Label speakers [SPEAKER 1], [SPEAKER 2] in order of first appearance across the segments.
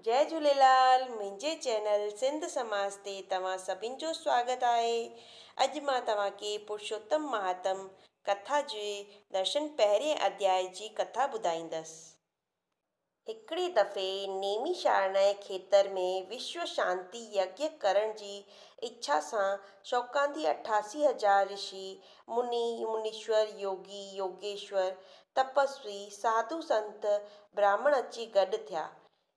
[SPEAKER 1] جئي جهوليلال منهنجي چينل سنڌ سماج تي توهان سڀن جو سواگت آهي. اڄ مان توهان کي پرشوتم مهاتم ڪٿا جي درشن پهرين اڌياء جي ڪٿا ٻڌائيندس. هڪڙي دفعي نيمي شارڻائي کيتر ۾ وشو شانتي يگيه ڪرڻ جي اڇا سان شوڪاندي 88 هزار رشي، مني، منيشور، يوگي، يوگيشور، تپسوي، ساڌو سنت، براهمڻ اچي گڏ ٿيا.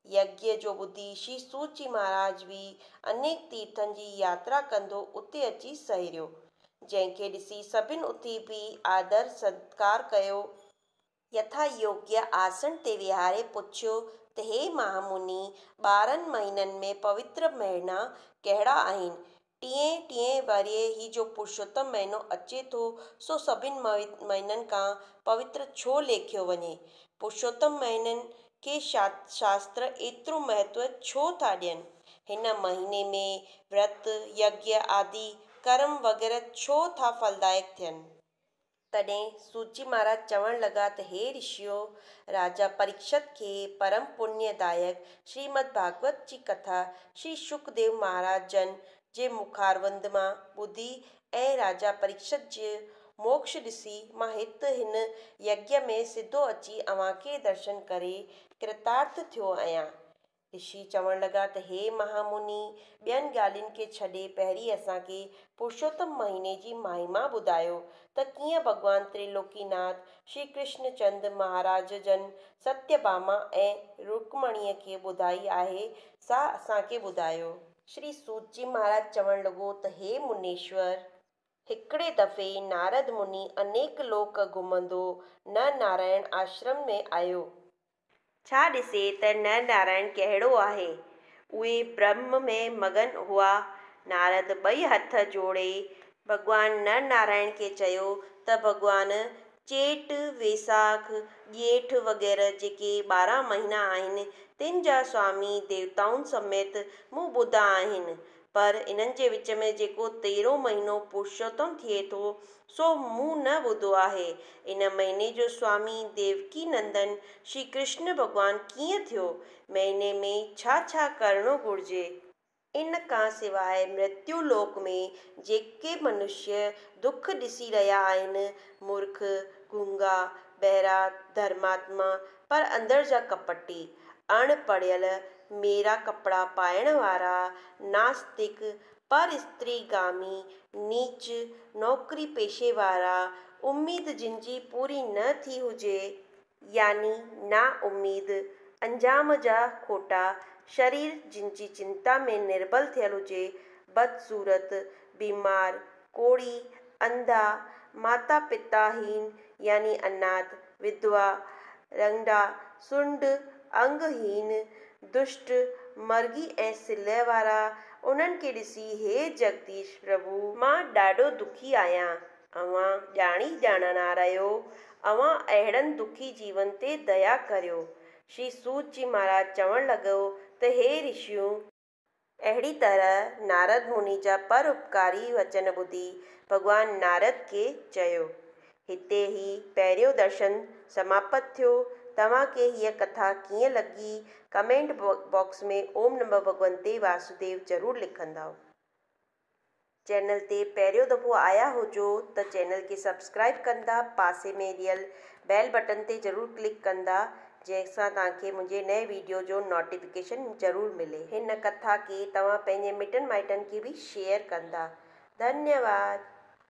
[SPEAKER 1] يگيه جو ٻڌي شري سوت جي مهاراج به انيڪ تيرٿن جي ياترا ڪندو اتي اچي سهيڙيو، جنهن کي ڏسي سڀن اٿي بيهي آدر ستڪار ڪيو. يٿا يوگيه آسڻ تي ويهاري پڇيو ته هي مهامني! 12 مهينن ۾ پوتر مهينا ڪهڙا آهن؟ ٽئين ٽئين ورهيه هي جو پرشوتم مهينو اچي ٿو، سو سڀن مهينن کان پوتر ڇو ليکيو وڃي؟ پرشوتم مهينن کي شاستر ايترو مهتو ڇو ٿا ڏين؟ هن مهيني ۾ ورت، يگيه آدي ڪرم وغيره ڇو ٿا ڦلدائڪ ٿين؟ تڏهن سوت جي مهاراج چوڻ لڳا ته هي رشيو! راجا پريڪشت کي پرم پڃ دائڪ شريمد ڀاڳوت جي ڪٿا شري شڪديو مهاراج جن جي مکاروند مان ٻڌي ۽ راجا پريڪشت جي موڪش ڏسي مان هت هن يگيه ۾ سڌو اچي اوهان کي درشن ڪري ڪرتارٿ ٿيو آهيان. رشي چوڻ لڳا ته هي مهامني! ٻين ڳالهين کي ڇڏي پهرين اسان کي پرشوتم مهيني جي ماهما ٻڌايو ته ڪيئن ڀڳوان تريلوڪي ناٿ شري ڪرشن چند مهاراج جن ستيه ڀاما ۽ رڪمڻيء کي ٻڌائي آهي سا اسان کي ٻڌايو. شري سوت جي مهاراج چوڻ لڳو ته هي منيشور! هڪڙي دفعي نارد مني انيڪ لوڪ گهمندو نر نارائڻ آشرم ۾ آيو. ڇا ڏسي ته نر نارائڻ ڪهڙو آهي؟ اهي برهم ۾ مگن هئا. نارد ٻئي هٿ جوڙي ڀڳوان نر نارائڻ کي چيو ته ڀڳوان چيٽ، ويساک، ڄيٺ وغيره جيڪي 12 مهينا آهن، تن جا سوامي ديوتائن سميت مون ٻڌا آهن، پر انهن جي وچ ۾ جيڪو تيرهون مهينو پرشوتم ٿئي ٿو، سو مون نه ٻڌو آهي. ان مهيني جو سوامي ديوڪي نندن شري ڪرشن ڀڳوان ڪيئن ٿيو؟ مهيني ۾ ڇا ڇا ڪرڻو گهرجي؟ ان کان سواء مرتيو لوڪ ۾ جيڪي منشيه دک ڏسي رهيا آهن، مورک، گونگا، بهرا، ڌرماتما پر اندر جا ڪپٽي، اڻ پڙهيل، ميرا ڪپڙا پائڻ وارا، ناستڪ، پر استري گامي، نيچ، نوڪري پيشي وارا، اميد جن جي پوري نه ٿي هجي، يعني نا اميد، انجام جا کوٽا، شرير جن جي چنتا ۾ نربل ٿيل هجي، بدصورت، بيمار، ڪوڙهي، انڌا، ماتا پتا هين يعني اناٿ، وڌوا، رنڊا، سنڍ، انگ هين، دشٽ، مرگي ۽ سلهه وارا، انهن کي ڏسي هي جگديش پرڀو! مان ڏاڍو دکي آهيان، اوهان ڄاڻي ڄاڻڻهار آهيو، اوهان اهڙن دکي جيون تي ديا ڪريو. شري سوت جي مهاراج چوڻ لڳو ته هي رشيون! اهڙي طرح نارد مني جا پر اپڪاري وچن ٻڌي ڀڳوان نارد کي چيو. هتي هي پهريون درشن سماپت ٿيو. توهان کي هيء ڪٿا ڪيئن لڳي؟ ڪمينٽ باڪس ۾ اوم نمو ڀڳونتي واسوديو ضرور لکندؤ. چينل تي پهريون دفعو آيا هجو ته چينل کي سبسڪرائب ڪندا، پاسي ۾ ڏيل بيل بٽن تي ضرور ڪلڪ ڪندا جنهن سان توهان کي منهنجي نئين ويڊيو جو نوٽيفڪيشن ضرور ملي. هن ڪٿا کي توهان پنهنجي مٽن مائٽن کي به شيئر ڪندا. ڌنيواد.